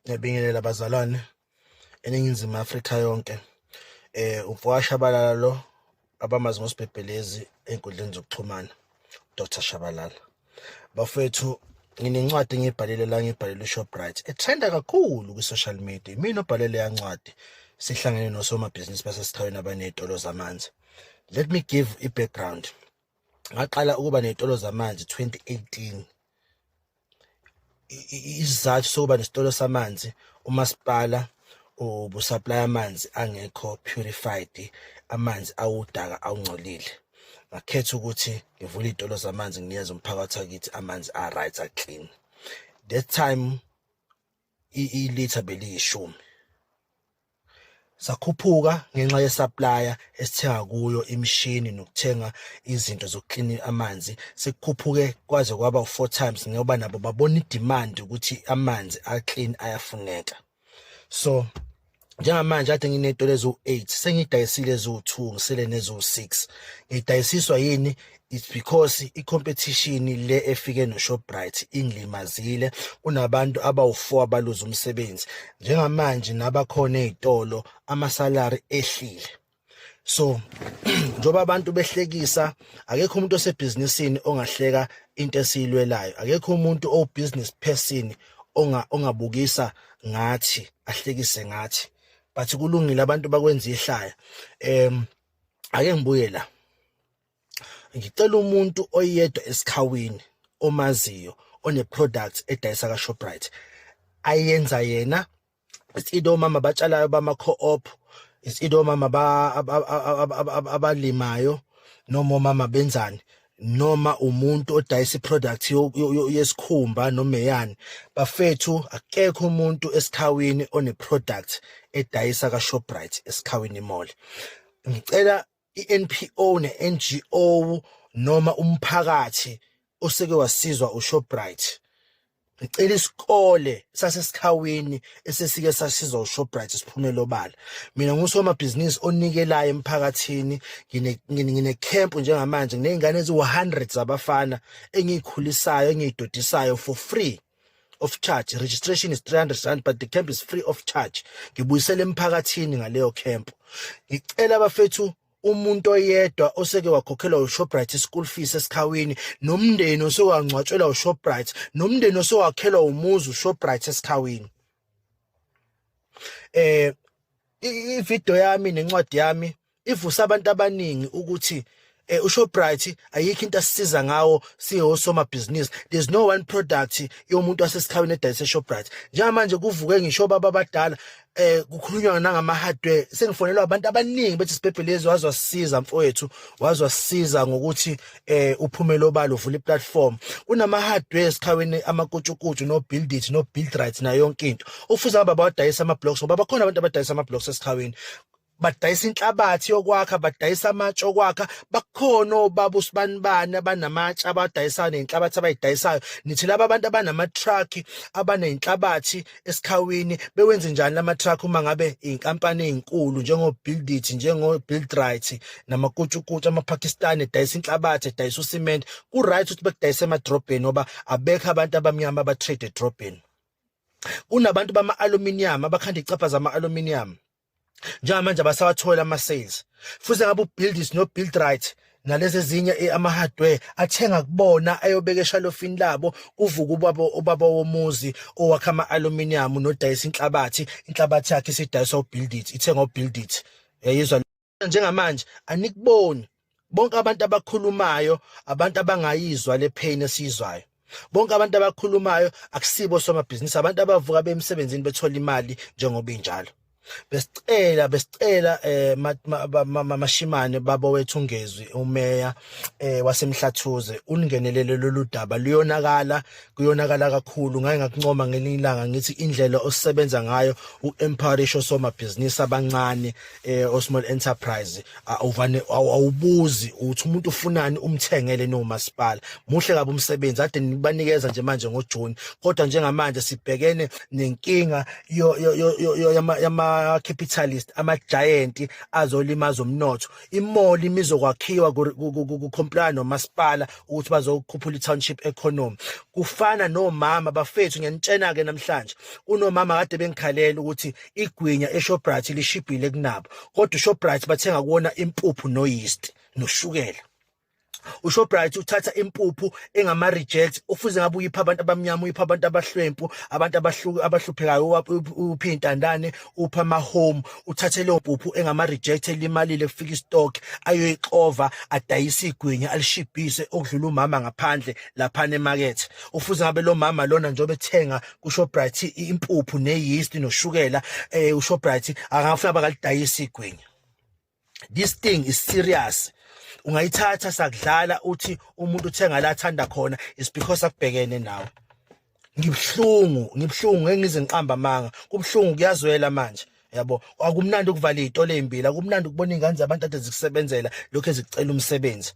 Ngiyabingelela bazalwane eNingizimu Afrika yonke. Umfowasha Shabalala lo abamazi ngosibhebhelezi ey'nkundleni zokuxhumana, Dr Shabalala. Bafethu, nginencwadi engiyibhalile la, ngiyibhalele uShoprite etrenda kakhulu kwi-social media. Mina obhale leya ncwadi, sihlangene nosomabhizinisi baseSikhawini abaney'tolo zamanzi. Let me give i-background. Ngaqala ukuba ney'tolo zamanzi 2018. Isizathu sokuba nesitolo samanzi, umasipala ubusupply amanzi angekho purified, amanzi awudaka, awungcolile. Ngakhetha ukuthi ngivule iy'tolo zamanzi, nginikeze umphakathi wakithi amanzi a-right, a-clean. That time ilitha beliyishumi, sakhuphuka ngenxa yesupplier esithenga kuyo imishini nokuthenga izinto zokuklina amanzi. Sekukhuphuke kwaze kwaba u-4 times ngoba nabo babona idemand ukuthi amanzi a-clean ayafuneka. So njengamanje ade nginey'tolo eziwu-8, sengiyidayisile eziwu-2, ngisele neziwu-6. Ngiyidayisiswa yini? It's because i-competition le efike no-Shoprite ingilimazile. Kunabantu abawu-4 abaluza umsebenzi njengamanje, nabakhona ey'tolo amasalari ehlile. So njengoba abantu behlekisa, akekho umuntu osebhizinisini ongahleka into esiyilwelayo, akekho umuntu owu-business person ongabukisa ngathi, ahlekise ngathi, but kulungile, abantu bakwenza ihlaya. Ake ngibuye la, ngicela umuntu oyedwa esikhawini omaziyo one-product edayisa ka-Shoprite ayenza yena. It's either omama abatshalayo bama-co-op, it's either omama abalimayo, noma omama benzani, noma umuntu odayisa iproduct yesikhumba noma eyani. Bafethu, akekho umuntu esikhawini one-product edayisa ka-Shoprite esikhawini mall. Ngicela i-NPO ne-NGO noma umphakathi oseke wasizwa uShoprite. Ngicela isikole sasesikhawini esesike sasizwa uShoprite siphumele obala. Mina ngusomabhizinisi onikelayo emphakathini, ngine camp njengamanje, nginey'ngane eziwu-100 zabafana engiyikhulisayo, engiyidodisayo for free of charge. Registration is R300, but the camp is free of charge. Ngibuyisela emphakathini ngaleyo camp. Ngicela abafethu, umuntu oyedwa oseke wakhokhelwa uShoprite school fees esikhawini, nomndeni osewangcwatshelwa uShoprite, nomndeni osewakhelwa umuzi uShoprite esikhawini. Ivideo yami nencwadi yami ivusa abantu abaningi ukuthi uShoprite ayikho into asisiza ngawo siyosomabhizinisi. There's no one product yomuntu wasesikhawini edayisa eShoprite. Njengamanje kuvuke ngisho baba abadala, kukhulunywa nangama hardware. Sengifonelwa abantu abaningi bethi, "Sibhebhelezi, wazwasisiza mfowethu, wazwasisiza ngokuthi uphumele obala, uvula iplatform." Kunama hardware esikhawini, amakutshukutshu, no Build It, no Build Right, nayo yonke into. Ufuze ngaba bawadayisa ama blocks, ngoba bakhona abantu abadayisa ama blocks esikhawini, badayisa inhlabathi yokwakha, badayisa amatshe okwakha. Bakhona obaba usibanibani abanamatshe abadayisayo nenhlabathi abayidayisayo. Nithi laba abantu abanama-truck abanenhlabathi esikhawini bewenze njani lama-truck uma ngabe iy'nkampani ey'nkulu njengo-Build It, njengo-Build Right, namakutshukutshu amaPakistani edayisa inhlabathi, edayisa ucement? Ku-right ukuthi bekudayisa emadrobheni ngoba abekho abantu abamnyama abatrade edrobheni. Kunabantu bama-aluminium abakhanda iy'cabha zama-aluminium, njengamanje abasawathola ama-sales. Futhi ngabe u-Build It no-Build Right nalezi ezinye ama-hardware athenga kubona, ayobeka eshalofini labo. Kuvuka ubaba womuzi owakha ama-aluminium nodayisa inhlabathi, inhlabathi yakhe isidayiswa u-Build It, ithenga u-Build It. Yayizwa njengamanje anikuboni bonke abantu abakhulumayo, abantu abangayizwa le pain esiyizwayo. Bonke abantu abakhulumayo akusibo somabhizinisi, abantu abavuka bemsebenzini bethola imali njengoba injalo. Besicela mashimane baba wethu ngezwi umeya waseMhlathuze ungenelele lolu daba, luyonakala, kuyonakala kakhulu. Ngake ngakuncoma ngelinye ilanga, ngithi indlela osebenza ngayo uempowerisha osomabhizinisi abancane, o small enterprise, awuvane awubuzi uthi umuntu ufunani, umthengele nomasipala. Muhle kabi umsebenzi ade nibanikeza nje manje ngoJune, kodwa njengamanje sibhekene nenkinga yama capitalist, ama giant azolimaza umnotho. Imall imizokwakhiwa ku comply nomasipala ukuthi bazokhuphula i-township economy. Kufana nomama bafethu, ngiyanitshena ke namhlanje kunomama kade bengikhalela ukuthi igwinya eShoprite lishibhile kunabo, kodwa uShoprite bathenga kuwona impuphu no-yeast noshukela. UShoprite uthatha impuphu engama reject, ufuze ngabe uyipha abantu abamnyama, uyipha abantu abahlwempu, abantu abahluphekayo, uphi intandane, upha ama home. Uthathe leyo mpuphu engama reject elimalile, kufika istock, ayoyixova, adayisa igwinya alishibhise okudlula umama ngaphandle lapha emarket. Ufuze ngabe lo mama lona, njengoba ethenga kuShoprite impuphu neyeast noshukela, uShoprite akangafuna bakalidayisa igwinya. This thing is serious. Ungayithatha sakudlala uthi umuntu uthenga la athanda khona is because akubhekene nawe. Ngibhlungu, ngibhlungu, ngeke ngize ngiqamba amanga, kubhlungu, kuyazwela manje, yabo. Akumnandi ukuvala izitolo ezimbili, akumnandi ukubona ingane zabantu ade zikusebenzela lokho ezicela umsebenzi.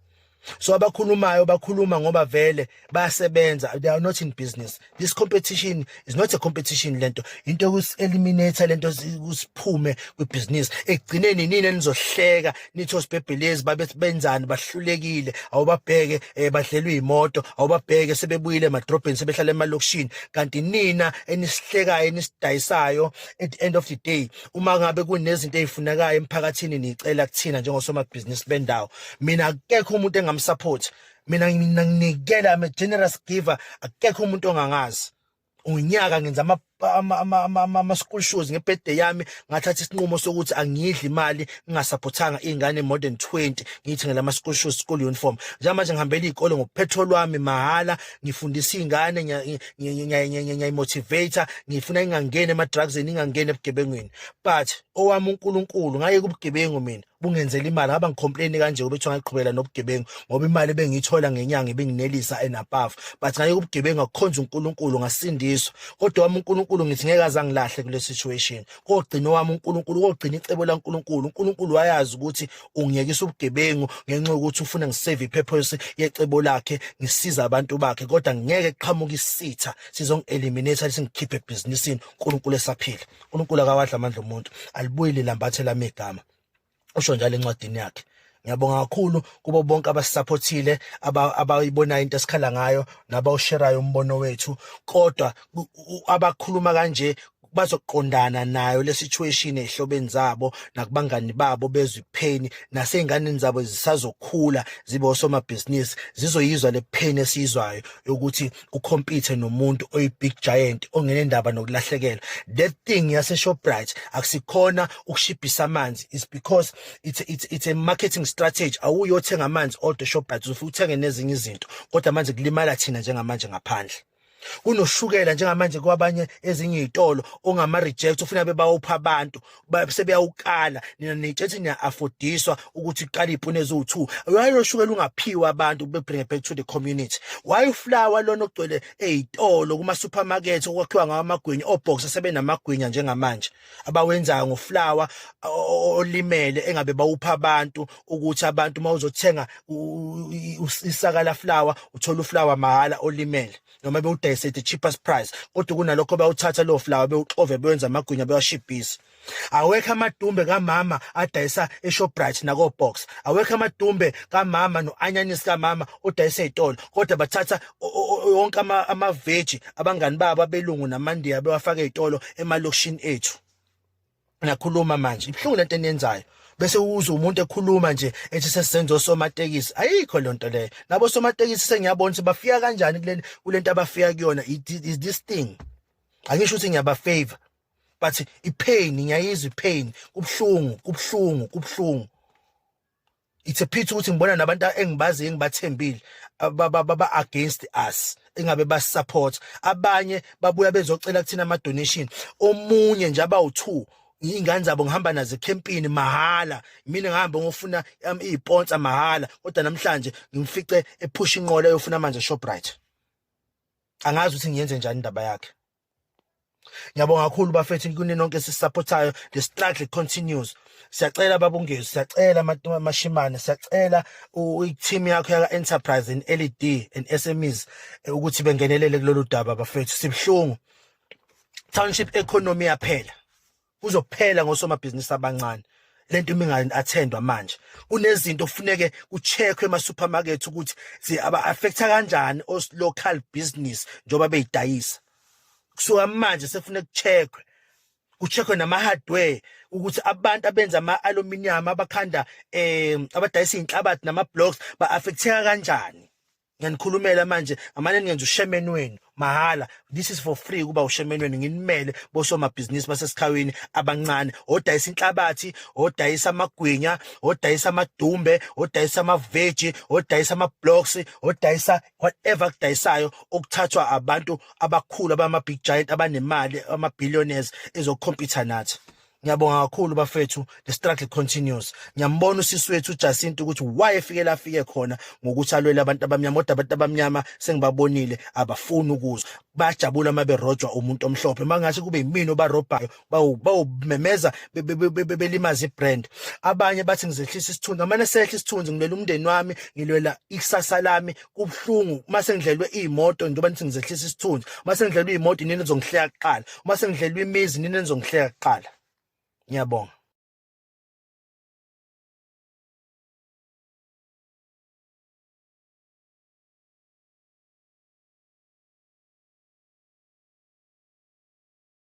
So abakhulumayo bakhuluma ngoba vele bayasebenza, they are not in business. This competition is not a competition. Lento into yokusi-eliminate, lento kusiphume kwibusiness. Ekugcineni nini enizohleka nithi osibhebhelezi babe benzani, bahlulekile, awubabheke, badlelwe imoto, awubabheke sebebuyile emadrobheni, sebehlala emalokishini, kanti nina enisihlekayo, enisidayisayo. At the end of the day, uma ngabe kunezinto ezifunekayo emphakathini, nicela kuthina njengosomabhizinisi bendawo. Mina akekho umuntu engamsupport. Mina nginikela, I'm a generous giver, akekho umuntu ongangazi. Unyaka ngenza ama school shoes ngebirthday yami, ngathatha isinqumo sokuthi angiyidli imali ngingasupportanga izingane more than 20, ngiyithengela ama school shoes, school uniform. Njengamanje ngihambela izikole ngopetrol wami mahala, ngifundisa izingane, ngiyayimotivate, ngifuna ingangeni ema drugs, ingangeni ebugebengwini. But owami uNkulunkulu, ngaye kubugebengu mina bungenzela imali, ngaba ngicomplain kanje kube kuthiwa ngayiqhubela nobugebengu, ngoba imali ebengiyithola ngenyanga ibinginelisa and above. But ngaye kubugebengu, akukhonza uNkulunkulu, ngasindiswa. Kodwa wami uNkulunkulu, ngithi ngeke azangilahle kule situation. Kogcina wami uNkulunkulu, kogcina icebo laNkulunkulu. uNkulunkulu wayazi ukuthi ungiyekisa ubugebengu ngenxa yokuthi ufuna ngisave ipurpose yecebo lakhe, ngisiza abantu bakhe. Kodwa ngeke kuqhamuka isitha sizongi-eliminate, singikhiphe ebhizinisini uNkulunkulu esaphila. uNkulunkulu akawadla amandla omuntu, alibuyile lambathe lami igama, usho njalo encwadini yakhe. Ngiyabonga kakhulu kubo bonke abasupportile, abayibonayo into esikhala ngayo, nabawusherayo umbono wethu. Kodwa abakhuluma kanje bazoqondana nayo le situation ezihlobeni zabo nakubangani babo, bezwe ipain, nasey'nganeni zabo zisazokhula zibe osomabhizinisi, zizoyizwa le pain esiyizwayo yokuthi ucompete nomuntu oyi-big giant ongenendaba nokulahlekelwa. That thing yase-Shoprite akusikhona ukushibhisa amanzi, is because it's a marketing strategy. Awuyothenga amanzi odwa eShoprite, uzofika uthenge nezinye izinto, kodwa manje kulimala thina njengamanje ngaphandle. Kunoshukela njengamanje kwabanye ezinye izitolo ongama-reject, ufuna bebawupha abantu, sebeyawukala. Nina nitshethi niya-affordiswa ukuthi uqale iy'puni eziwu-2. Why lo shukela ungaphiwa abantu, bebring back to the community? Why uflour lona ogcwele ey'tolo kuma-supermarket okwakhiwa ngawo amagwinya, oBoxer sebenamagwinya njengamanje abawenzayo ngoflour olimele, engabe bawupha abantu, ukuthi abantu uma uzothenga isaka la flour, uthola uflour mahhala olimele, noma bewudayise at the cheapest price? Kodwa kunalokho bayawuthatha lowo flour, bewuxove, bewenza amagwinya, bewashibhisa. Awekho amadumbe kamama adayisa eShoprite nakoBoxer, awekho amadumbe kamama no-anyanisi kamama odayisa ey'tolo, kodwa bathatha yonke amaveji abangani babo abelungu namandiya, bewafaka ey'tolo emalokishini ethu. Ngiyakhuluma manje, ibuhlungu lento eniyenzayo. Bese uzwe umuntu ekhuluma nje ethi sesisenza osomatekisi. Ayikho le nto leyo. Nabo somatekisi sengiyabona ukuthi bafika kanjani kuleli kulento abafika kuyona. It is this thing, angisho ukuthi ngiyaba favor, but ipain ngiyayizwa, ipain, kubuhlungu, kubuhlungu, kubuhlungu. It's a pity ukuthi ngibona nabantu engibaziyo, engibathembile, ba against us, engabe basupport. Abanye babuya bezocela kuthina ama donation. Omunye nje abawu2 Iy'ngane zabo ngihamba nazo ekhempini mahhala, mina ngihambe ngofuna iy'ponsa mahhala, kodwa namhlanje ngimfice ephusha inqola eyofuna amanzi eShoprite. Angazi ukuthi ngiyenze njani indaba yakhe. Ngiyabonga kakhulu bafethu kuni nonke esisupportayo. The struggle continues. Siyacela babungezi, siyacela amashimane, siyacela i-team yakho yaka Enterprise and LED and SMEs ukuthi bengenelele kulolu daba bafethu. Sibhlungu. Township economy yaphela. Kuzophela ngosomabhizinisi abancane. Lento minga-attendwa manje. Kunezinto kufuneke kucheckwe ema supermarket ukuthi zi aba affecta kanjani os local business njoba beyidayisa. Kusuka manje sefune kucheckwe. Kucheckwe nama hardware ukuthi abantu abenza ama aluminium, abakhanda abadayisa inhlabathi nama blocks ba affecteka kanjani. Ngiyanikhulumela manje, ngamane ningenza ushairman wenu mahhala. This is for free kuba ushairman wenu, nginimele bosomabhizinisi basesikhawini abancane, odayisa inhlabathi, odayisa amagwinya, odayisa amadumbe, odayisa amaveji, odayisa ama-blocks, odayisa whatever kudayisayo okuthathwa abantu abakhulu abama-big giant abanemali, ama-billionaires ezokhompyutha nathi. Ngiyabonga kakhulu bafethu, the struggle continues. Ngiyambona usisi wethu uJacinta ukuthi why efike la afike khona ngokuthi alwele abantu abamnyama, kodwa abantu abamnyama sengibabonile abafuni ukuzwa, bayajabula uma berojwa umuntu omhlophe. Mangathi kube yimina obarobhayo, bawumemeza belimaza ibrand. Abanye bathi ngizehlisa isithunzi, amane sehla isithunzi. Ngilwela umndeni wami, ngilwela ikusasa lami. Kubuhlungu mase ngidlelwe iy'moto, njengoba nithi ngizehlisa isithunzi. Mase ngidlelwe iy'moto, inini nizongihleka kuqala? Mase ngidlelwe imizi, nini nizongihleka kuqala? Ngiyabonga.